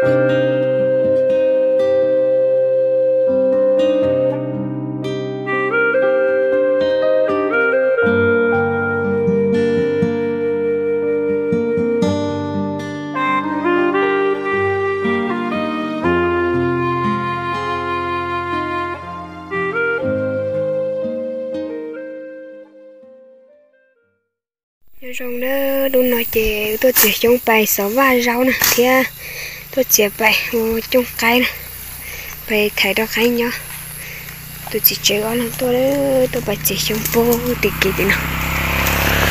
Nyob zoo na, hnub no ces tuaj txiav xyoob pais xov vaj zaub na thiab tuaj txiav pais ua cooj qaib na, pais thaiv rau qaib nyob. Tus txiv tsev ob leeg tuaj, tuaj pais txiav xyoob pug tim kev tim no,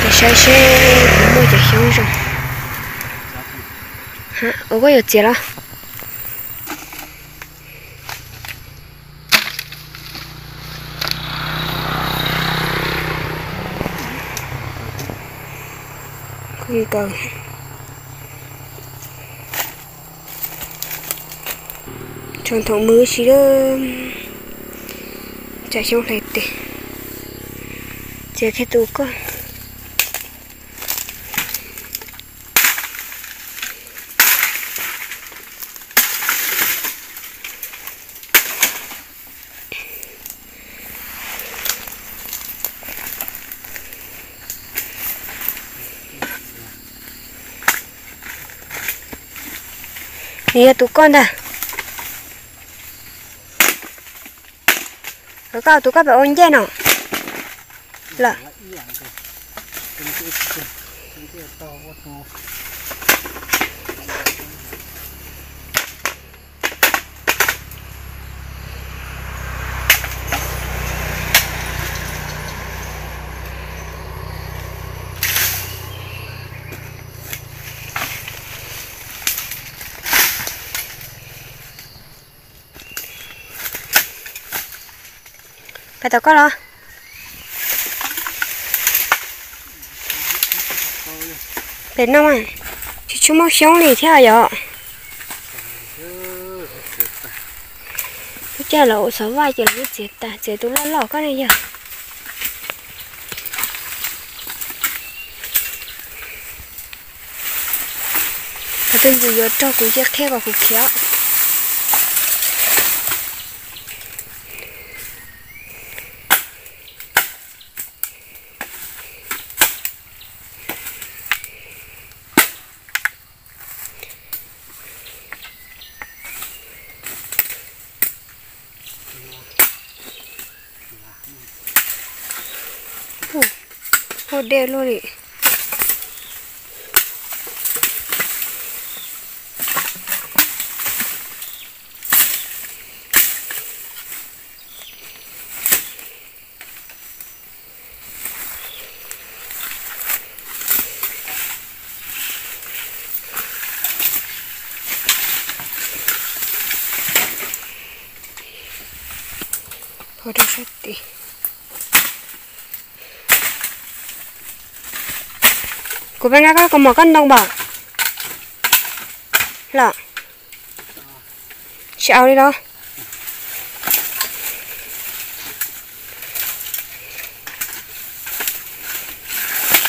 pais saib seb puas muaj cov xyoob zoo. Ua koj yuav txiav los? Tsoom thaum mus si lawm, tsam xyoob hlais tes, txiav kiag tus koj. Nws yog tus koj ntag. Koj tus koj pem ua ncej no lawm. Pais tom koj los? Pem no mas tsis tshua muaj xyoob li thiab yom. Lub caij los ua xov vaj ces lawv txiav tas, txiav tus loj loj koj ne yog. Qhov twg ntxim yuav rog kuv cia qhia kom kuv khiav. Ua dej luaj li. Kuv pab nqa koj kaus mom koj ntoo npam los. Tsis aus li los.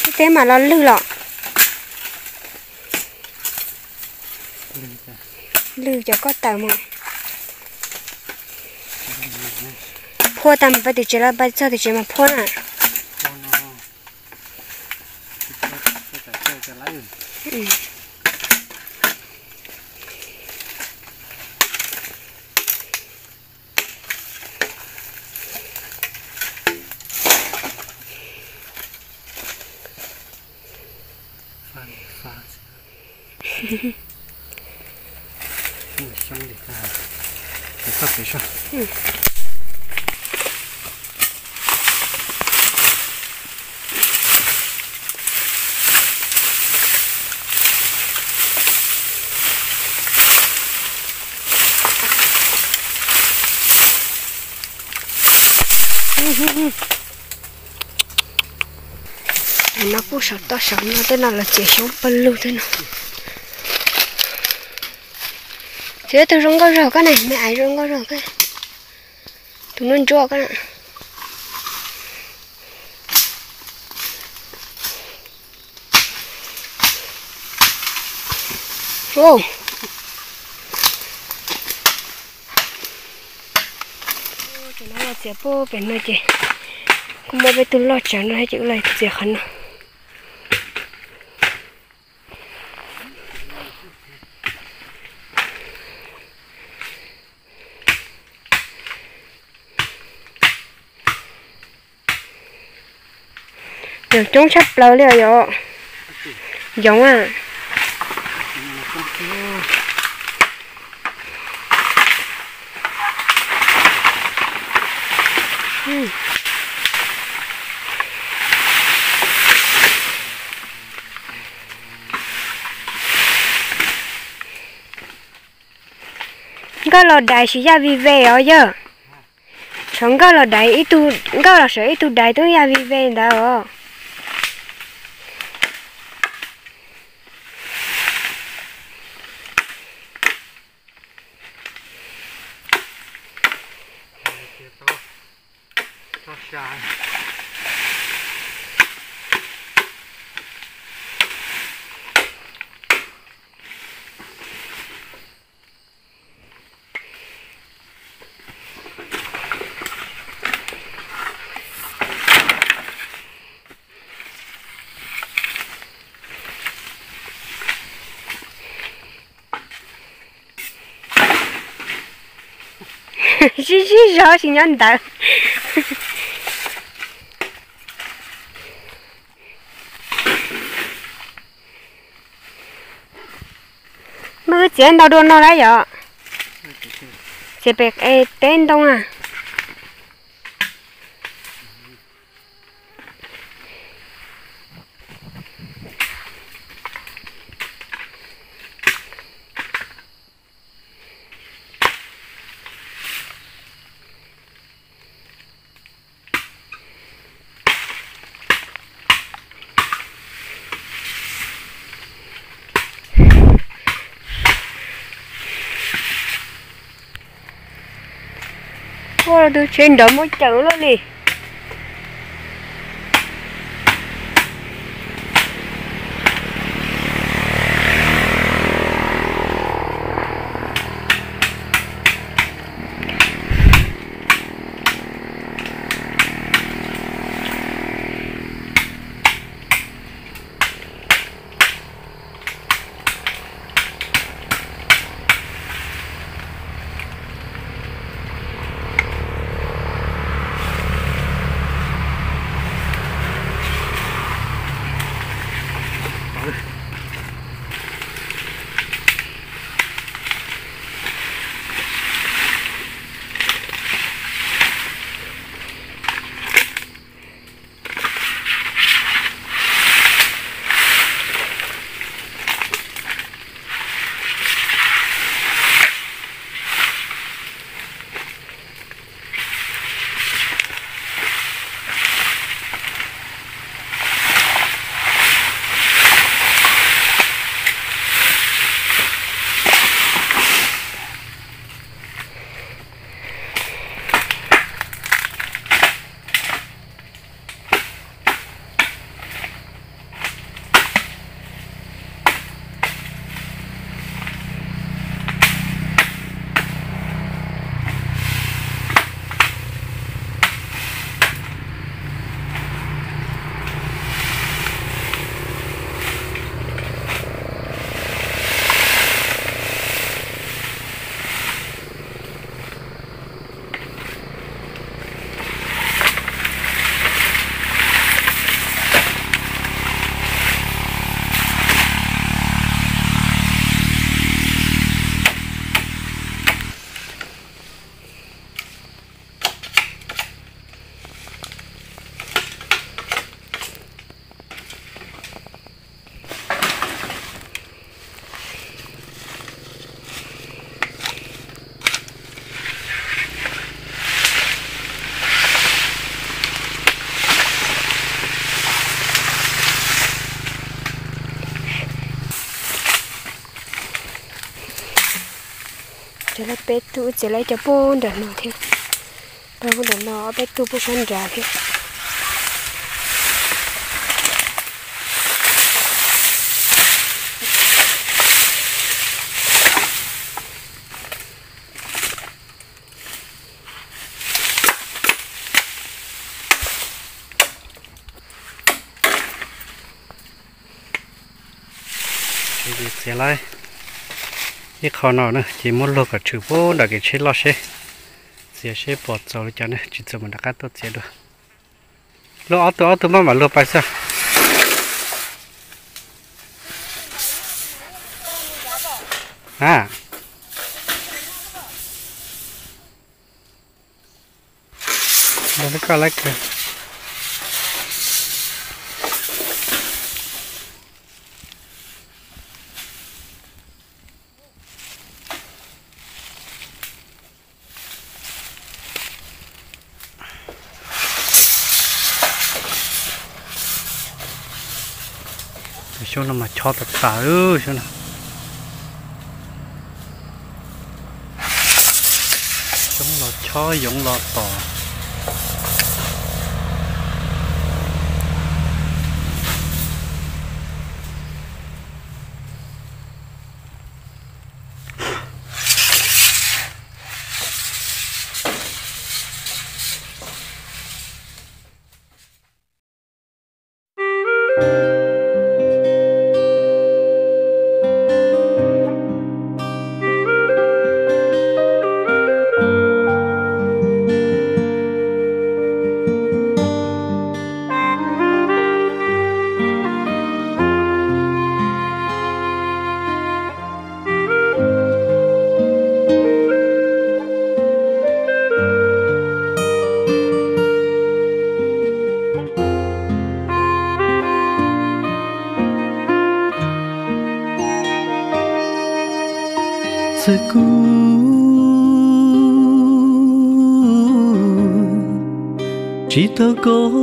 Ib teb mam los lwg los. Lwg cov koj tawm mus. Phua tas mus pais tim tsev los pais txog tim tsev mas phua na. No kuj saum toj saum no tej no los txiav xyoob pawg lug tej no. Txiav tus zoo nkauj zog koj ne, me aiv zoo nkauj zog koj. Tus nuj ntsuab koj na. Txiav puag pem no ces kuj muaj peb tug loj tsawv no thiab ces wb los txiav qhov no. Yoov coob tshaj plaws li os yom. Yoov a. Nkauj los dais tsis yaj vij ve os yawg. Sawv nkauj los dais ib tug, nkauj los sawv ib tug dais twb yaj vij ve ntawd os. Sib sib zog tsis nyob ntawd. Muab wb txiav ntau dua no lawm yom. Txiav pem teb ntoo a. Ua tus tsheb nrov muaj cawm luaj li. Txiav lawm peb tug, txiav lawm cov puag nram no thiab. Tau puag nram no, ob peb tug puag sab nrad thiab. Txiav lawm ib qho no na, ces muab luag kom tshwm pub nram kev tsheb loj seb, txiav seb puas txaus li cas na, tsis txaus mam rov qab tuaj txiav dua. Luag ob tug ob tug maj mam luag pais xwb. A, luag li koj lawv kawg. Xyoo no mas chob tas tas xyoo no. Xyoob los chob yoov los tom. Txawm kuv tsis tau koj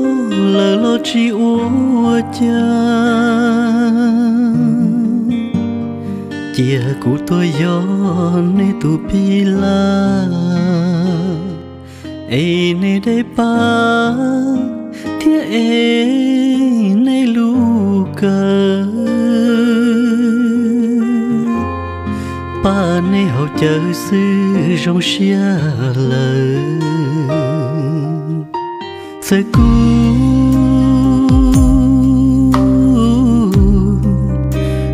lawm los tsis ua cas, cia kuv tuaj yog nej tus pij laj, es nej dej pab thiab es nej lub kawm, pab nej haus cawv xwb zoo siab lawm. Txawm kuv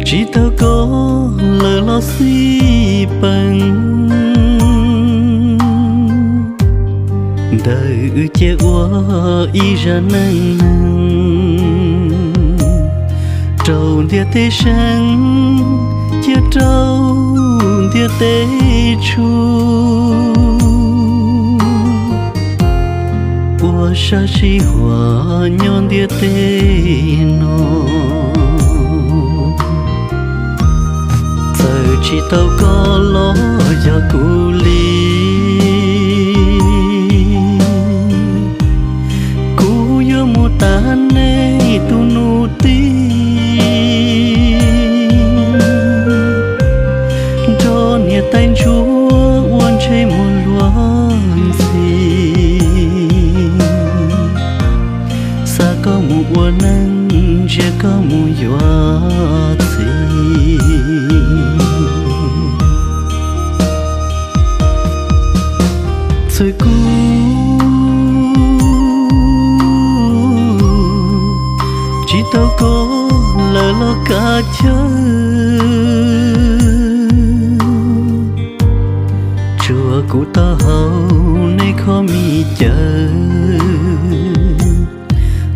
tsis tau koj lawm los xij peem, ntawm wb cia ua ib zaj neej neeg, rau ntiaj teb seev, cia rau ntiaj teb tshua, ua sab sij huam nyob ntiaj teb no. Txawm tsis tau koj los yog kuv li, kuv yuav mus tas nej tus nus tij, nrog niam tais ntsuab ua ntsej muag luag ntxhi, xa koj mus ua neej, ntsia koj mus yuav txiv. Txawm kuv tsis tau koj lawm los kav chaw, tsuas kuv tau haus nej khob mis cawv,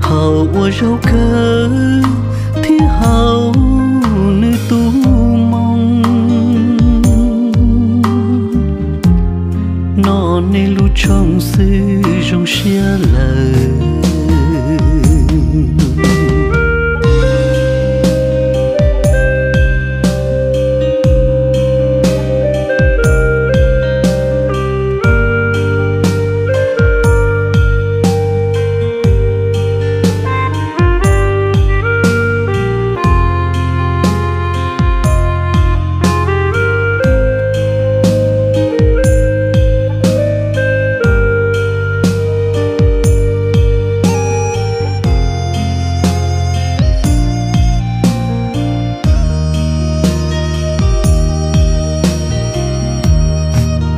haus ua zaub kawg thiab haus nws tus moo, noj nej lub tshooj xwb zoo siab lawm.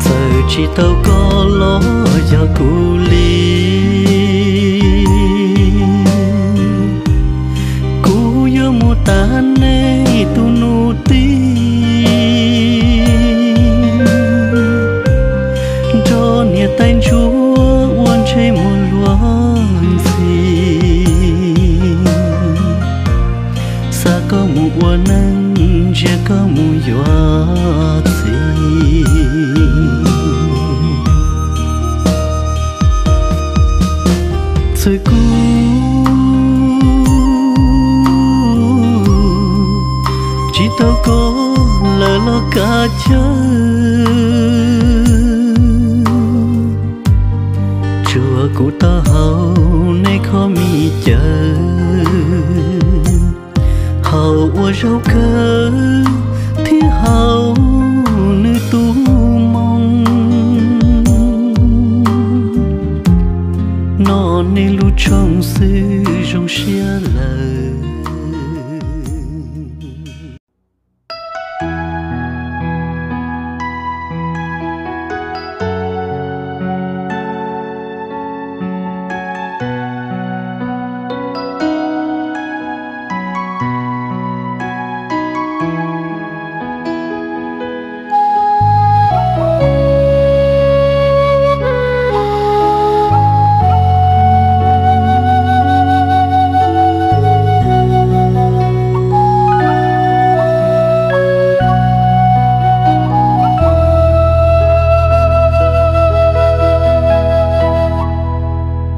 Txawm tsis tau koj los yog kuv li, kuv yuav mus tas nej tus nus tij, yuav txi. Txawm kuv tsis tau koj lawm los kav chawj, tsuas kuv tau haum nej qhov mis cawv, haum ua zaub kawg thiab haum nws tus moo. Noj nej lub tshooj xwb zoo siab lawm.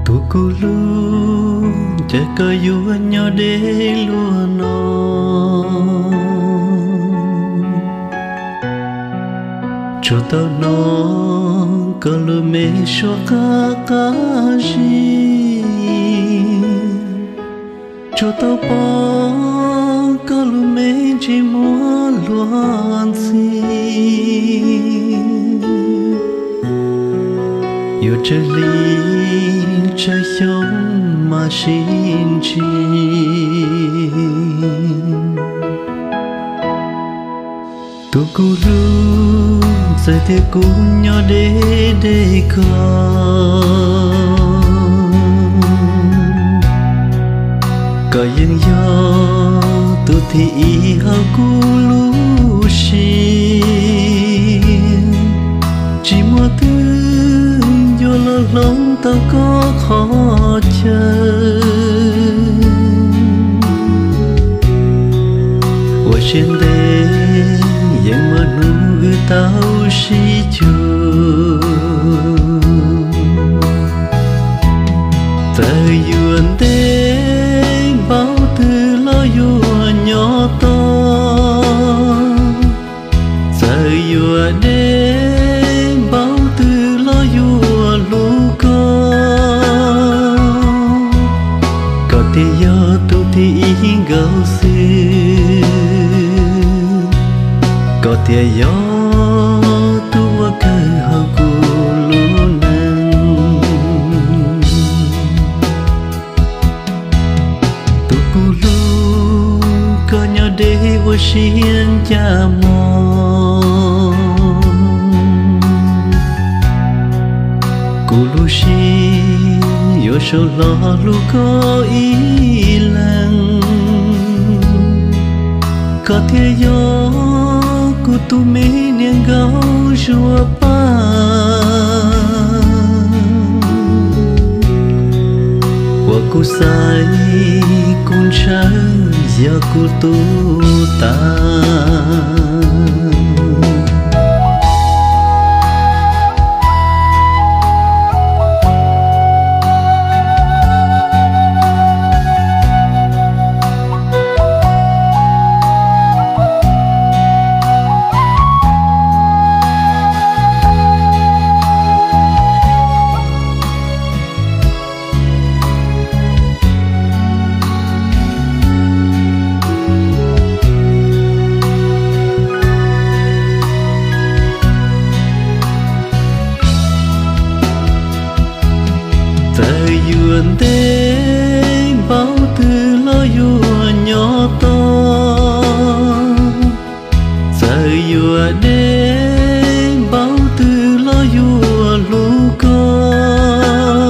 Tus kuv hlub, cas koj yuav nyob deb luaj no. Tsuas tau hnov koj lub me suab qab qab zib, tsuas tau pom koj lub me ntsej muag luag ntxhi. Yuav tsawg hli tsawg xyoo mam sib ntsib. Tus kuv hlub, txawm tias kuv nyob deb deb koj, koj yeej yog tus thib ib hauv kuv lub siab. Tsis muaj twg yuav los hloov tau koj qhov chaw. Ua siab ntev yeej muaj hnub wb tau sib cuag. Txawm yuav ntev npaum twg los yuav nyob tos, txawm yuav deb npaum twg los yuav hlub koj. Koj thiaj yog tus thib ib nkaus xwb, koj thiaj yog tus uas kawg hauv kuv lub neej. Tus kuv hlub, koj nyob deb ua siab ncaj mog. Kuv lub siab yuav sau hlo hlub koj ib leeg. Koj thiaj yog kuv tus me niam nkauj zuag paj, uas kuv xaiv kuv ntshaw yog kuv tus tas. Txawm yuav ntev npaum twg los yuav nyob tos, txawm yuav deb npaum twg los yuav hlub koj.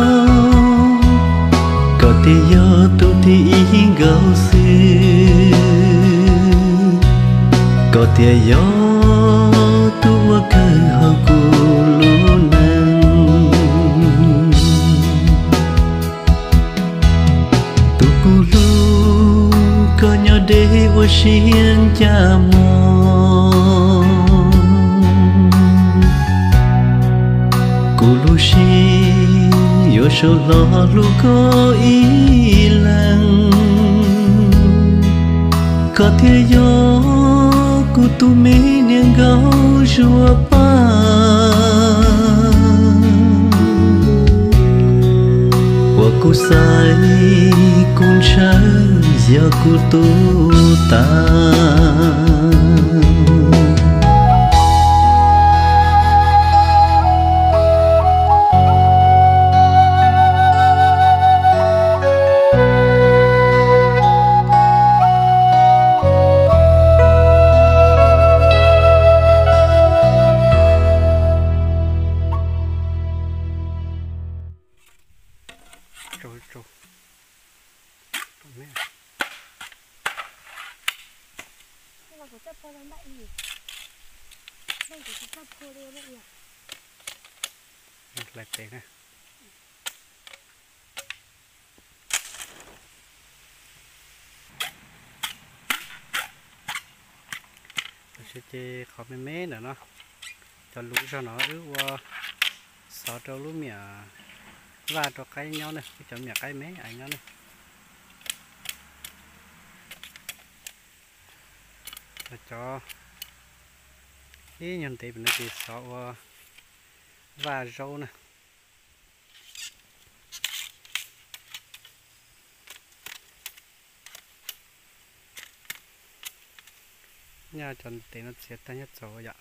Koj thiaj yog tus thib ib nkaus xwb, koj thiaj yog tus uas kawg hauv kuv lub neej. Tus kuv hlub, koj nyob deb ua siab ncaj mog. Rau hlo hlub koj ib leeg, koj thiaj yog kuv tus me niam nkauj zuag paj, uas kuv xaiv kuv ntshaw yog kuv tus tas. Hlais tes na. Tam sim ces qhov me me ntawm no, cov luv zog no wb ua xov rau lub me nyuam vaj rau qaib nyob ne, wb cov me nyuam qaib me ais nyob ne. Cov ib nyuag ntev pem no ces xov ua vaj zaub na. Nyob cov ntev no txiav tag nyob txaus yom.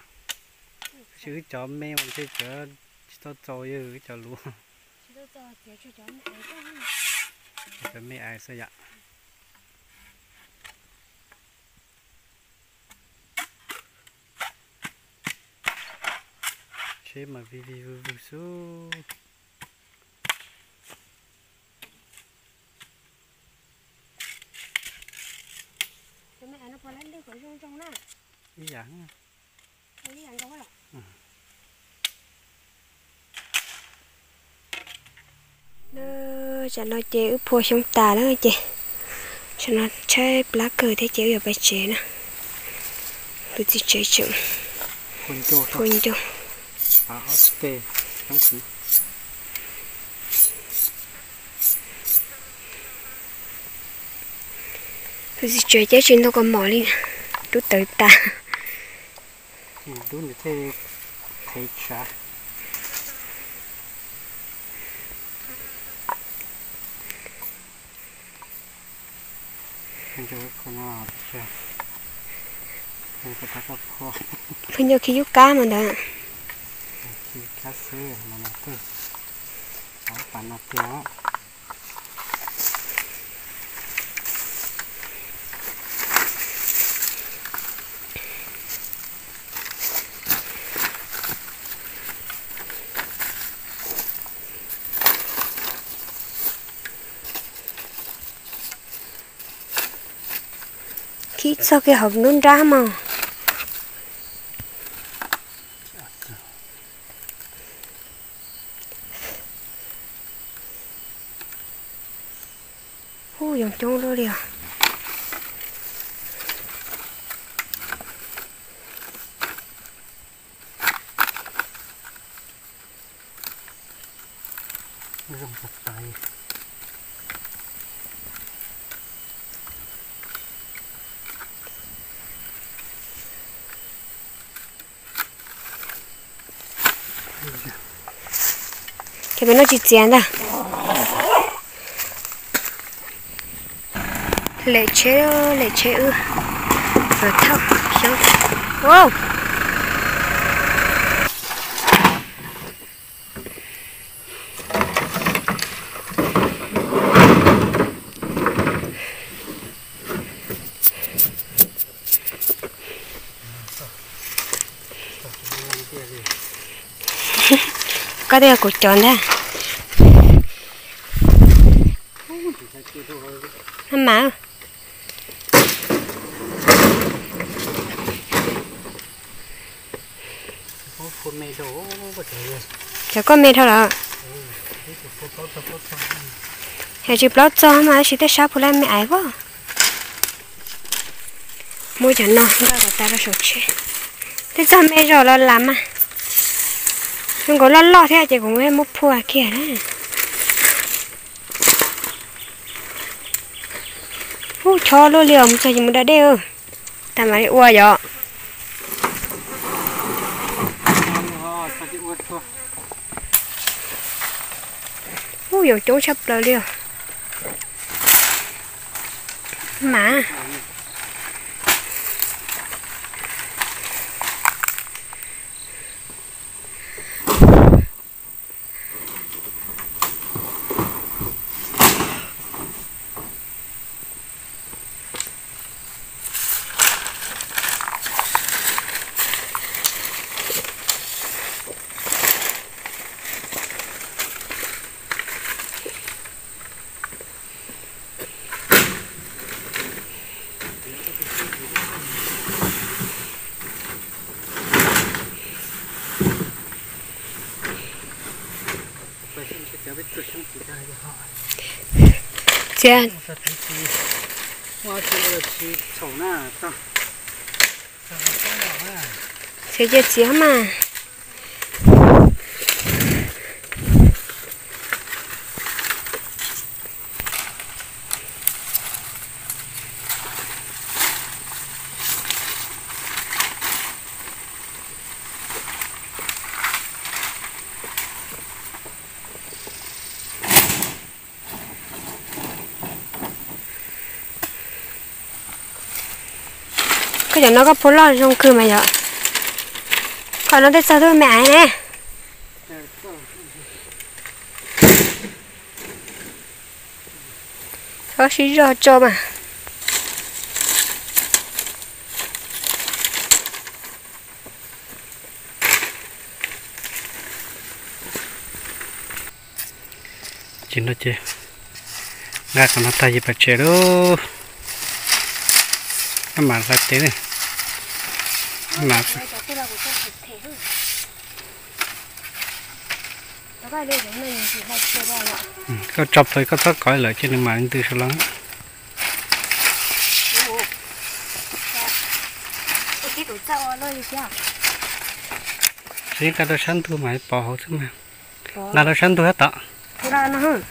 Tab sis wb cov me mas ntshe tseem tsis tau txaus, yog wb cov luv, cov me ais xwb yom. Tsheb mas vig vig vwg vwg xwb. Ib yam. Tam no ces wb phua xyoob tas lawm ces tam no tshaib plab kawg thiab ces wb yuav pais tsev na. Tus txiv tsev tseem phua ncauj. Tus txiv tsev ces tsis ntoo kaus mom li, dub tawv tas. Dub nws thiaj qhev tshav. Phua ncauj khi yub kab mas ntawd. Khi kab xwb, pas no tiag. Khi txog kiag hauv nruab nrab mog. Ub, yoov coob luaj li os. Ces peb no tsis txiav ntag. Lem tsheb, lem tsheb wb. Thauj xyoob. Koj twb yog kuv cov ntag. Mas cov koj me dhau lawm. Yog tsis plaub txog mas tab sis tej sab puas laj me aiv as. Muab cov no nqa kom tas rau saum tsheb. Tej txog me zog los las mas. Zoo nkaus loj loj thiab ces kuv muab phua kiag na. Ub, chob luaj li os, mus txog ces mus da dej. Tas mam li ua yom. Ub, yoov coob tshaj plaws li os. Mas Txiav. Txiav cia txiav mas. Koj cov no koj phua loj zoo kawg mas yom. Koj no tej txog twb me aiv ne. Txhob sib zog tso mas. Ces no ces nqa qhov no tag ces pais tsev lauj. Maj mam hlais tes. Maj mam. Koj tso plhuav koj txhob kov lawm ces nws mam li ntws saum los. Tsis nqa rau sab ntug mas pov hauv xwb mas. Nqa rau sab ntug sab tod. Zoo kawg.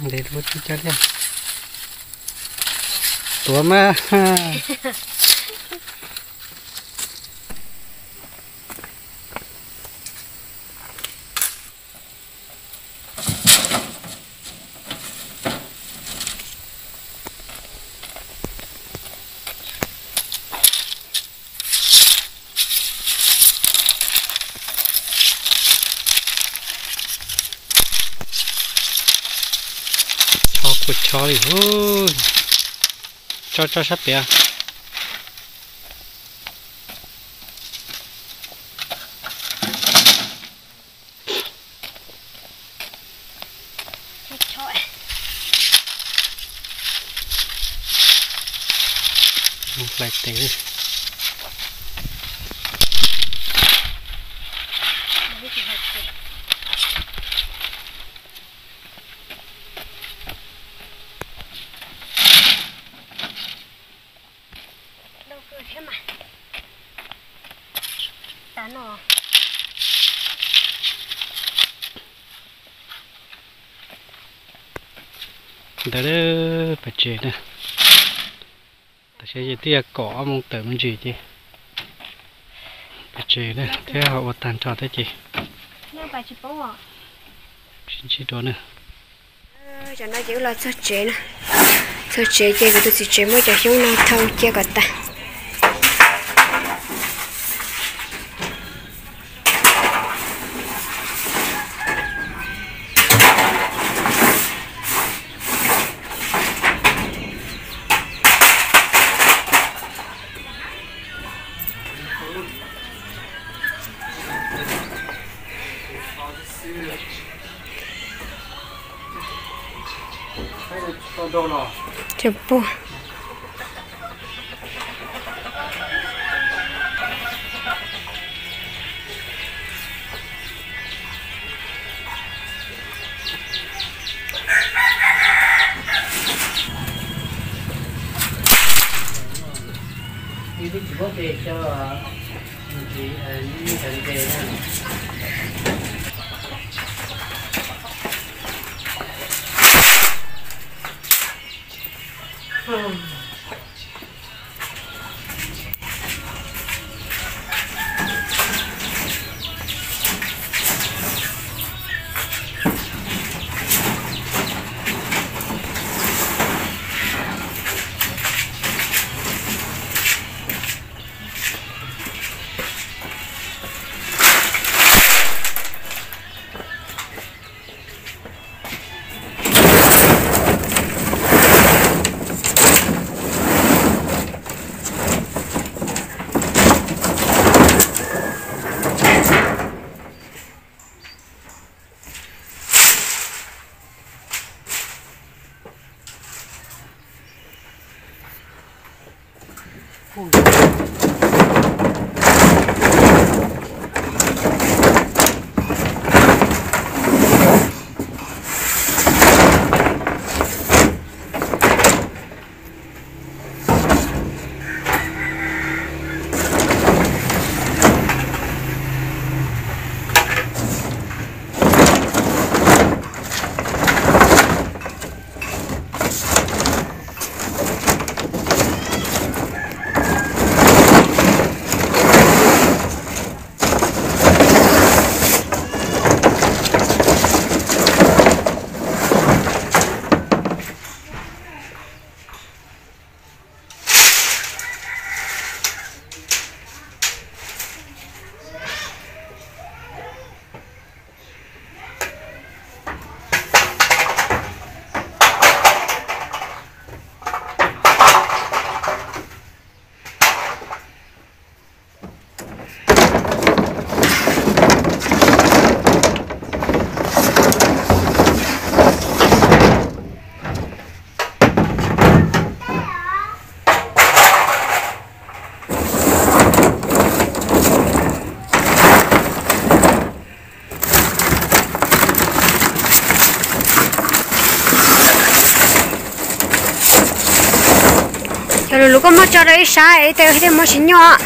Ntev lub tib cab liaj. Tuav mas. Chob kuj chob li. Tso tso sab piav. Hlais tes. Ntawd pais tsev na. Tam sim no twb yog kaum ob moos tawm me ntsis ces pais tsev na thiab ho ua tag nrho thiab ces sib ntsib dua na. Tam no ces wb los txog tsev na. Txog tsev ces kuv tus txiv tsev muab cov xyoob no thau cia kom tas. Cov puag. Tsis muab pe xyaw, nws tsis, nws tsis ntev na. Cov lus lus koj muab tso rau ib sab, ib teg thiaj muab tsis nyuaj.